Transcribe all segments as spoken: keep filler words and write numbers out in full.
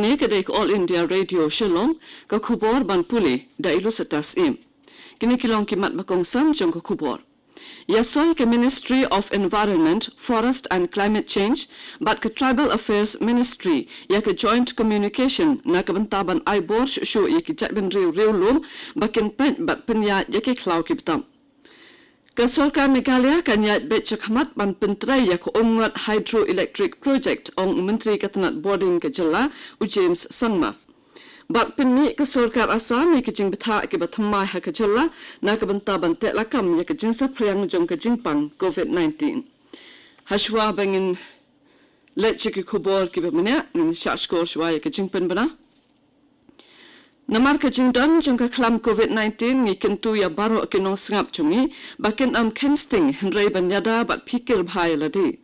Kane ka dei ka All India Radio Shillong, ka khubor ban pule da i Lusitas Im. Kine ki long ki mat ba kongsan jong ka khubor. Ïasoi ka Ministry of Environment, Forest and Climate Change bad ka Tribal Affairs Ministry ïa ka joint communication na ka bynta ban ai bor shuh shuh ïa ki jaitbynriew riewlum ba kin peit bad pynïaid ïa ki khlaw ki btam. Ka sorkar Meghalaya kan ïaid beit shakhmat ban pyntrei ïa ka Umngot Hydroelectric Project, ong u Myntri ka tnat bording ka jylla, u James Sangma. Bad pynmih ka sorkar Assam ïa ki jingbthah kiba thymmai ha ka jylla na ka bynta ban tehlakam ïa ka jingsaphriang jong ka jingpang COVID nineteen. Hashwa ba ngin leit sha ki khubor kiba bniah, ngin shah shkor shwa ïa ka jingpynbna. Namar ka jingdon jong ka khlam COVID nineteen, ngi kyntu ïa baroh ki nongsngap jong ngi ba kin ym kheiñ sting hynrei ban ïada bad phikir bha ïa lade.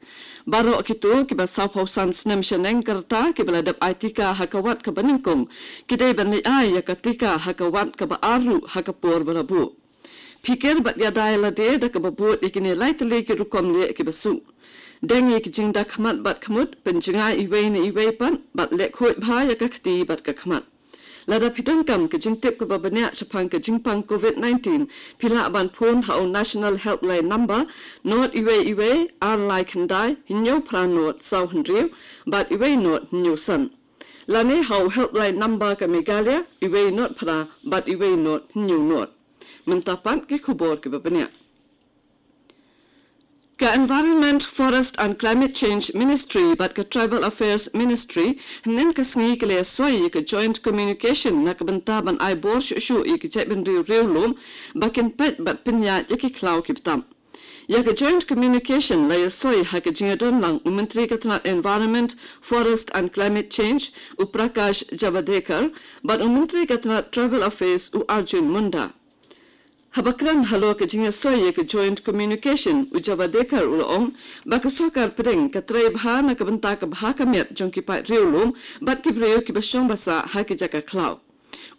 Baroh kito kiba sawphew san snem shaneng ka rta kiba la dep ai tika ha ka wat kaba nyngkong, ki dei ban leit ai ïa ka tika ha ka wat kaba ar ruh ha ka por ba la buh. Phikir bad ïada ïa lade da kaba bud ïa kine lai tylli ki rukom leh kiba suk. Deng ïa ki jingda khmat bad khmut, pynjngai iwei na iwei pat bad leh khuid bha ïa ka kti bad ka khmat. Lada phi donkam ka jingtip kaba bniah shaphang ka jingpang COVID nineteen, phi lah ban phone ha u National Helpline Number, not iwei iwei ar lai khyndai hynñiew phra not saw hynriew bad iwei not hynñiew san. Lane ha u Helpline Number ka Meghalaya, iwei not phra bad iwei not hynñiew not. Mynta pat ki khubor kiba bniah. Ka Environment, Forest and Climate Change Ministry bad ka Tribal Affairs Ministry hynnin ka sngi ki la ïasoi ïa ka joint communication na ka bynta ban ai bor shuh shuh ïa ki jaitbynriew riewlum ba kin peit bad pynïaid ïa ki khlaw ki btam. Ïa ka joint communication la ïasoi ha ka jingïadon lang u Myntri ka tnat Environment, Forest and Climate Change, u Prakash Javadekar, bad u Myntri ka tnat Tribal Affairs, u Arjun Munda. Haba kren halor ka jingïasoi ïa ka joint communication, u Javadekar u la ong ba ka sorkar pdeng ka trei bha na ka bynta ka bha ka miat jong ki paid riewlum bad ki briew kiba shong ba sah ha ki jaka khlaw.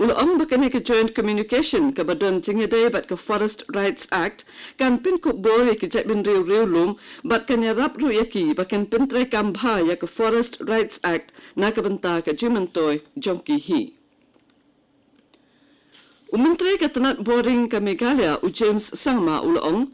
U la ong ba kane ka joint communication kaba don jingïadei bad ka Forest Rights Act kan pynkup bor ïa ki jaitbynriew riewlum bad kan ïarap ruh ïa ki ba kin pyntreikam bha ïa ka Forest Rights Act na ka bynta ka jingmyntoi jong ki hi. U Myntri ka tnat bording ka Meghalaya, u James Sangma u la ong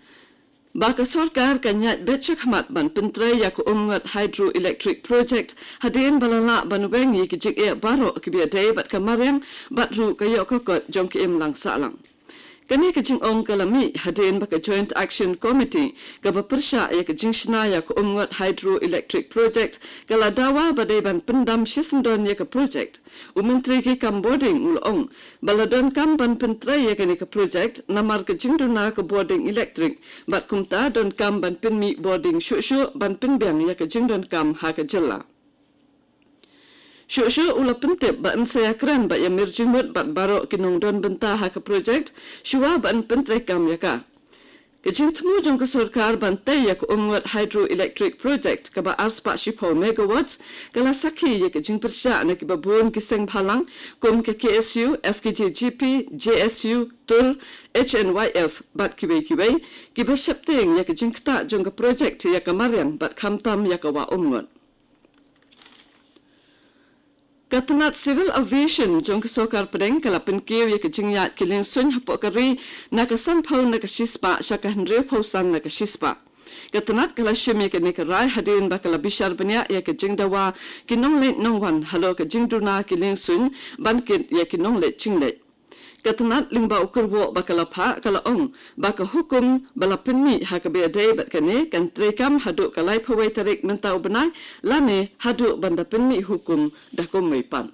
ba ka sorkar kan ïaid beit shakhmat ban pyntrei ïa ka Umngot Hydroelectric Project hadien ba la lah ban weng ïa ki jingeh baroh kiba ïadei bad ka mariang bad ruh ka ïoh ka kot jong ka imlang sahlang. Kane ka jingong ka la mih hadien ba ka Joint Action Committee kaba pyrshah ïa ka jingshna ïa ka Umngot Hydroelectric Project ka la dawa ba dei ban pyndam shisyndon ïa ka project. U Myntri ki kam bording u la ong ba la donkam ban pyntrei ïa kane ka project namar ka jingduna ka bording elektrik bad kumta donkam ban pynmih bording shuh shuh ban pynbiang ïa ka jingdonkam ha ka jylla. Shuh shuh u la pyntip ba yn sa ïakren bad ïamir jingmut bad baroh ki nongdon bynta ha ka project shuwa ba yn pyntreikam ïa ka. Ka jingthmu jong ka sorkar ban tei ïa ka Umngot Hydroelectric Project kaba arspah shiphew megawatts ka la sakhi ïa ka jingpyrshah na kiba bun ki seng bhalang kum ka K S U, F K J G P, J S U, Tur, H N Y F bad kiwei kiwei kiba sheptieng ïa ka jingktah jong ka project ïa ka mariang bad khamtam ïa ka wah umngot. Ka tnat Civil Aviation jong ka sorkar pdeng ka la pynkiew ïa ka jingïaid ki liengsuiñ hapoh ka ri na ka sanphew na ka shispah sha ka hynriewphew san na ka shispah. Ka tnat ka la shim ïa kane ka rai hadien ba ka la bishar bniah ïa ka jingdawa ki nongleit nongwan halor ka jingduna ki liengsuiñ ban kit ïa ki nongleit jingleit. Ka tnat lyngba u kyrwoh ba ka la phah ka la ong ba ka hukum ba la pynmih ha kaba ïadei bad kane kan treikam haduh ka laiphew wei tarik mynta u bnai lane haduh ban da pynmih hukum da kumwei pat.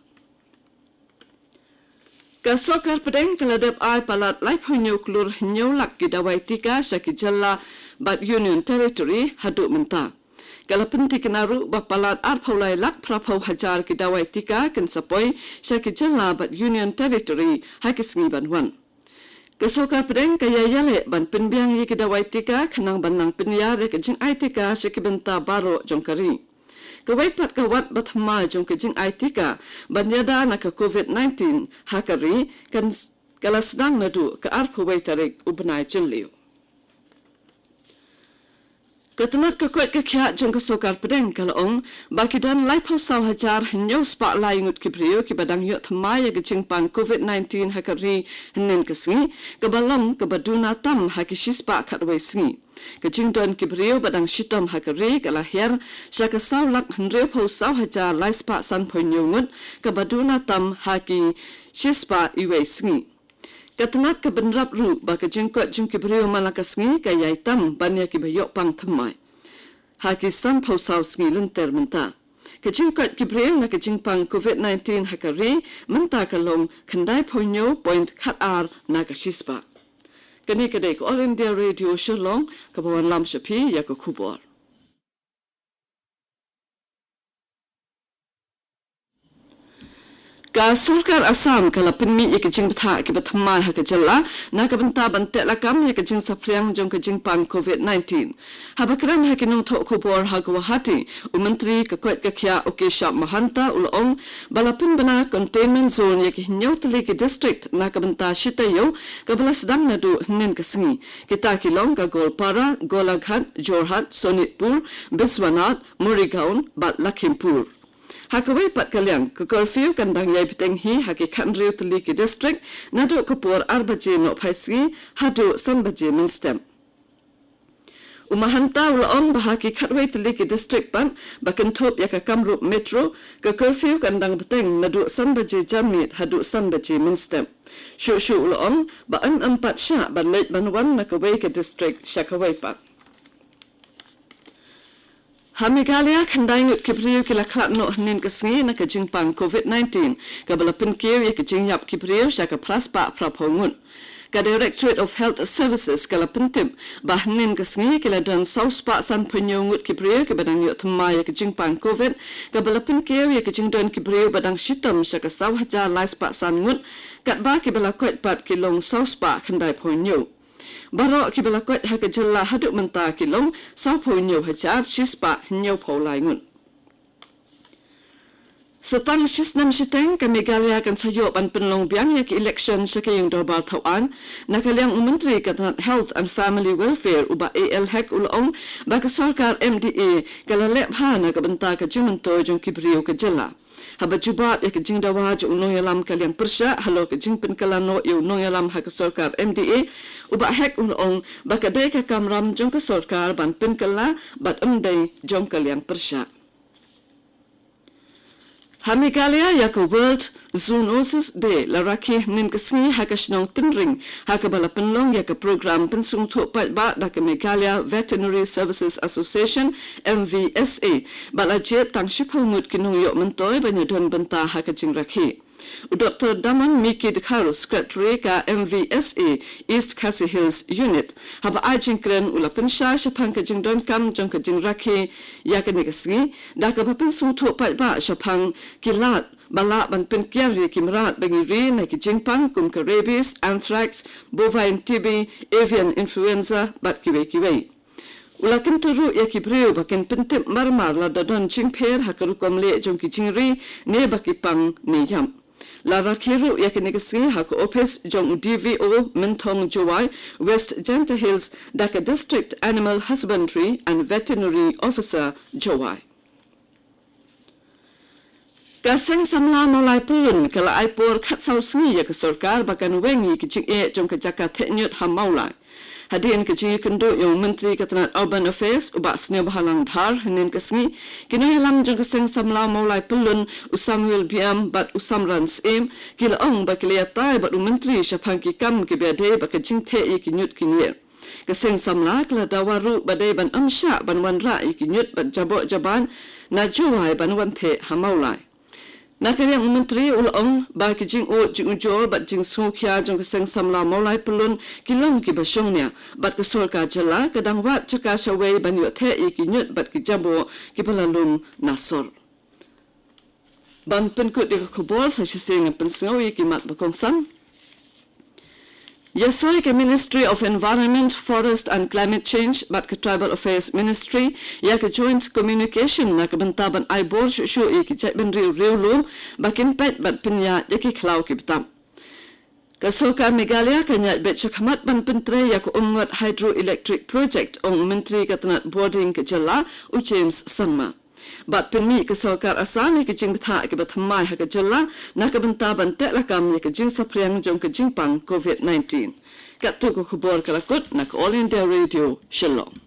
Ka sorkar pdeng ka la dep ai palat laiphew hynñiew klur hynñiew lak ki dawai tika sha ki jylla bad Union Territory haduh mynta. Ka la pynthikna ruh ba palat arphew lai lak phraphew hajar ki dawai tika kin sa poi sha ki jylla bad Union Territory ha ki sngi ban wan. Ka sorkar pdeng ka ïa ïaleh ban pynbiang ïa ki dawai tika khnang ban nang pynïar ïa ka jingai tika sha ki bynta baroh jong ka ri. Kawei pat ka wat ba thymmai jong ka jingai tika ban ïada na ka COVID nineteen ha ka ri kan s-, ka la sdang naduh ka arphew wei tarik u bnai Jylliew. Ka tnat ka koit ka khiah jong ka sorkar pdeng ka la ong ba ki don laiphew saw hajar hynñiew spah lai ngut ki briew kiba dang ïoh thymmai ïa ka jingpang covid nineteen ha ka ri hynnin ka sngi, kaba long kaba duna tam ha ki shispah khatwei sngi. Ka jingdon ki briew ba dang shitom ha ka ri ka la hiar sha ka saw lak hynriewphew saw hajar lai spah sanphew hynñiew ngut, kaba duna tam ha ki shispah iwei sngi. Ka tnat ka bynrap ruh ba ka jingkoit jong ki briew man la ka sngi ka ïai tam ban ïa kiba ïoh pang thymmai ha ki sanphew saw sngi lynter mynta. Ka jingkoit ki briew na ka jingpang covid nineteen ha ka ri mynta ka long khyndaiphew hynñiew point khatar na ka shispah. Kane ka dei ka All India Radio Shillong kaba wanlam sha phi ïa ka khubor. Ka sorkar Assam ka la pynmih ïa ka jingbthah kiba thymmai ha ka jylla na ka bynta ban tehlakam ïa ka jingsaphriang jong ka jingpang covid nineteen. Haba kren ha ki nongthoh khubor ha Guwahati, u Myntri ka koit ka khiah u Keshab Mahanta u la ong ba la pynbna containment zone ïa ki hynñiew tylli ki district na ka bynta shi taïew, kaba la sdang naduh hynnin ka sngi. Kita ki long ka Goalpara, Golaghat, Jorhat, Sonitpur, Biswanath, Morigaon bad Lakhimpur. Ha kawei pat ka liang, ka curfew kan dang ïai bteng hi ha ki khathynriew tylli ki district naduh ka por ar baje nohphai sngi haduh san baje mynstep. U Mahanta u la ong ba ha ki khatwei tylli ki district pat ba kynthup ïa ka Kamrup Metro, ka curfew kan dang bteng naduh san baje janmiet haduh san baje mynstep. Shuh shuh u la ong ba yn ym pat shah ban leit ban wan na kawei ka district sha kawei pat. Ha Meghalaya, khyndai ngut ki briew ki la khlad noh hynnin ka sngi na ka jingpang covid nineteen, kaba la pynkiew ïa ka jingïap ki briew sha ka phra spah phraphew ngut. Ka Directorate of Health Services ka la pyntip ba hynnin ka sngi ki la don saw spah sanphew hynñiew ngut ki briew kiba dang ïoh thymmai ïa ka jingpang covid, kaba la pynkiew ïa ka jingdon ki briew ba dang shitom sha ka saw hajar lai spah san ngut, katba kiba la koit pat ki long saw spah khyndaiphew hynñiew. Baroh kiba la koit ha ka jylla haduh mynta ki long sawphew hynñiew hajar shi spah hynñiewphew lai ngut. Sa tang shi snem shiteng ka Meghalaya kan sa ïoh ban pynlong biang ïa ka election sha ka ïing dorbar thawaiñ. Na ka liang u Myntri ka tnat Health and Family Welfare u Bah A L Hek u la ong ba ka sorkar M D A ka la leh bha na ka bynta ka jingmyntoi jong ki briew ka jylla. Haba jubab ïa ka jingdawa jong u nongïalam ka liang pyrshah halor ka jingpynkylla noh ïa u nongïalam ha ka sorkar M D A, u Bah Hek u la ong ba ka dei ka kamram jong ka sorkar ban pynkylla bad ym dei jong ka liang pyrshah. Ha Meghalaya, ïa ka World Zoonosis Day la rakhe hynnin ka sngi ha ka shnong Tynring, ha kaba la pynlong ïa ka program pynsngewthuh paidbah da ka Meghalaya Veterinary Services Association, M V S A, bad la jied tang shiphew ngut ki nongïoh myntoi ban ïadon bynta ha ka jingrakhe. U Doktor Daman Miki Dkhar, Secretary ka M V S A East Khasi Hills Unit, haba ai jingkren u la pynshai shaphang ka jingdonkam jong ka jingrakhe ïa kane ka sngi, da kaba pynsngewthuh paidbah shaphang ki lad ba lah ban pynkiar ïa ki mrad ba ngi ri na ki jingpang kum ka rabies, anthrax, bovine T B, avian influenza bad kiwei kiwei. U la kyntu ruh ïa ki briew ba kin pyntip marmar lada don jingpher ha ka rukom leh jong ki jingri ne ba ki pang ne ïap. La rakhe ruh ïa kane ka sngi ha ka ophis jong u D V O Mynthong Jowai, West Jaintia Hills, da ka District Animal Husbandry and Veterinary Officer Jowai. Ka Seng Samla Mawlai Pyllun ka la ai por khatsaw sngi ïa ka sorkar ba kan weng ïa ki jingeh jong ka jaka theh ñiut ha Mawlai. Hadien ka jingïakynduh ïa u Myntri ka tnat Urban Affairs u Bah Sniawbhalang Dhar hynnin ka sngi, ki nongïalam jong ka Seng Samla Mawlai Pyllun, u Samuel Biam bad u Samran Syiem, ki la ong ba ki la ïatai bad u Myntri shaphang ki kam kiba ïadei bad ka jingtheh ïa ki ñiut ki ñier. Ka Seng Samla ka la dawa ruh ba dei ban ym shah ban wanrah ïa ki ñiut bad jaboh jaban na Jowai ban wan theh ha Mawlai. Na ka liang u Myntri u la ong ba ki jingud jingujor bad jingsngewkhia jong ka Seng Samla Mawlai Pyllun ki long kiba shongnia, bad ka sorkar jylla ka dang wad jaka shawei ban ïoh theh ïa ki ñiut bad ki jaboh kiba la lum na sor. Ban pynkut ïa ka khubor, sa shisien ngan pynsngew ïa ki mat ba kongsan. Ïasoi ka Ministry of Environment, Forest and Climate Change bad ka Tribal Affairs Ministry ïa ka joint communication na ka bynta ban ai bor shuh shuh ïa ki jaitbynriew riewlum ba kin peit bad pynïaid ïa ki khlaw ki btap. Ka Sorkar Meghalaya ka ngiah beit shakhmat ban pyntrei ïa ka Umngot Hydroelectric Project, ong u Myntri ka tnad Border ka jylla, u James Sangma. Bad pynmih ka Sorkar Assam ïa ka jingbthah kaba thymmai ha ka jylla na ka bynta ban teh lakam ïa ka jingsaphriang jong ka jingpang COVID nineteen. Katto ka khubor ka la kut na ka All India Radio Shillong.